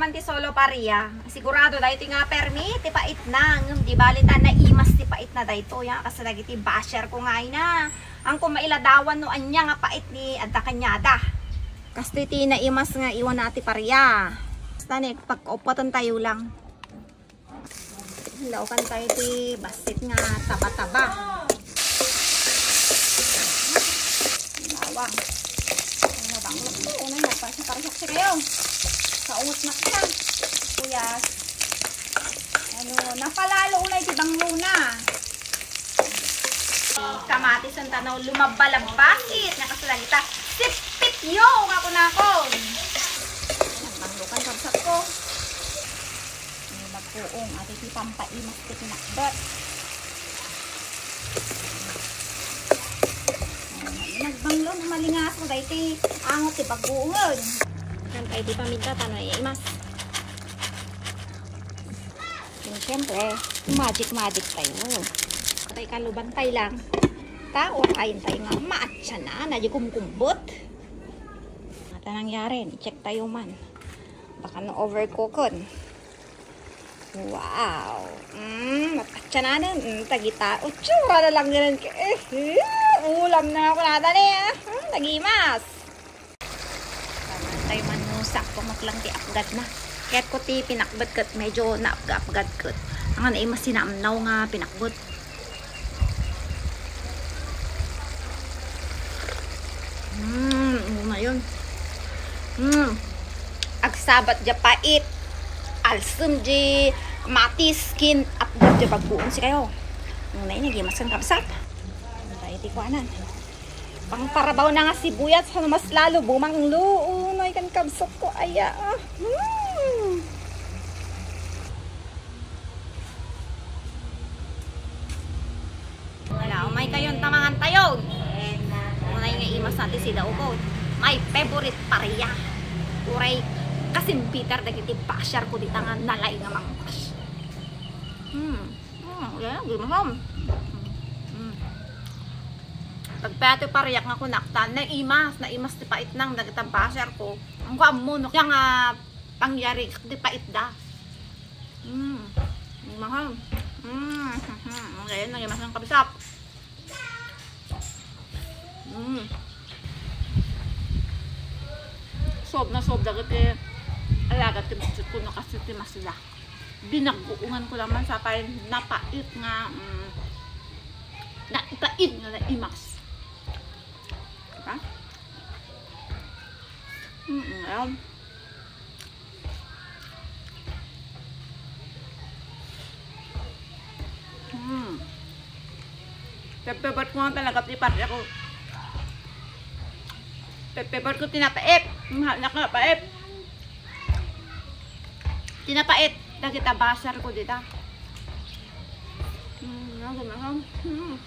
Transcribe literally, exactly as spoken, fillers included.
Man ti solo paria. Sigurado daytoy nga permi ti paitna, ngem di bali ta naimas ti paitna daytoy, ha? Kas dagiti basher ko nga ina. Ang kumailadawan no ania nga pait ni adda kaniada. Kastoy ti naimas nga iwan na ti paria. Basta ni pagkaupatan tayo lang. Laukan tayo ti bassit nga taba-taba. Bawang. Ano bang luto? Unay nagparsa-parsa kayo. Kaungot na ka. Kuyas. Ano, napalalo unay ti banglona. Kamatis ang tanaw, lumabalabasit, nakasalagita. Sipit yo, nga kunakon. Nagbanglokan kabsat ko. May magkuong, ati ti pampaimas ti pinakbet. Nagbanglo, na malingas ko, dahil ti angot ti baguon. Yan tayo di paminta, tano imas. Yung siyempre, magic-magic tayo. Patay ka, lubantay lang. Ta, o, ayun tayo nga, maatsa na, na di kumkumbot. Ata nangyari, i-check tayo man. Baka na overcookon. Wow. Mm, maatsa na nun. Mm, tagita. Utsura na lang ganun. Eh, eh, ulam na ako nata ni, ah. Hmm, nagimas. Taman tayo man no, sakto met lang ti apgad na. Kaya't ko ti pinakbet ket medyo naapga-apgad ket. Ang ano, eh, mas sinamnaw nga pinakbet. Mm, ano na yun? Mm. Agsabat di pait. Alsem di matis, kin, apgad di baguon si kayo. Ano na yun, nagimas kan kabsat. Ano tayo ti kuanan? Pangparabaw na nga sibuyas, ano mas lalo bumanglo. Unay kan kabsat ko, aya. Hmm. Wala, umay kayo, tamangan tayo. Unay nga imas natin sila uko. My favorite paria. Uray kasimpitar dagiti basher ko dita nga nalay nga mangbash. Hmm. Hmm, wala, di mahal. Hmm. Pagpati pariak nga kunak ta, naimas, naimas ti paitnang dagita basher ko. Ang kuammo, no, kaya nga pangyari, di paitda. Hmm. Di mahal. Hmm. Ang ganyan, naimas ng kabsat. Mm. Sob na sob dagiti alagad ti basher ko no kas iti masla. Binaguongan ko lang man sapay napait nga, mm, napait nga naimas. Diba? Mm, ayan. Hmm. Pepebot ko nga talaga ti paria ko. Pepebot ko ti napait. Mahal na ka napait. Ti napait. Dagita basher ko dita. Hmm, ano, ano? Hmm.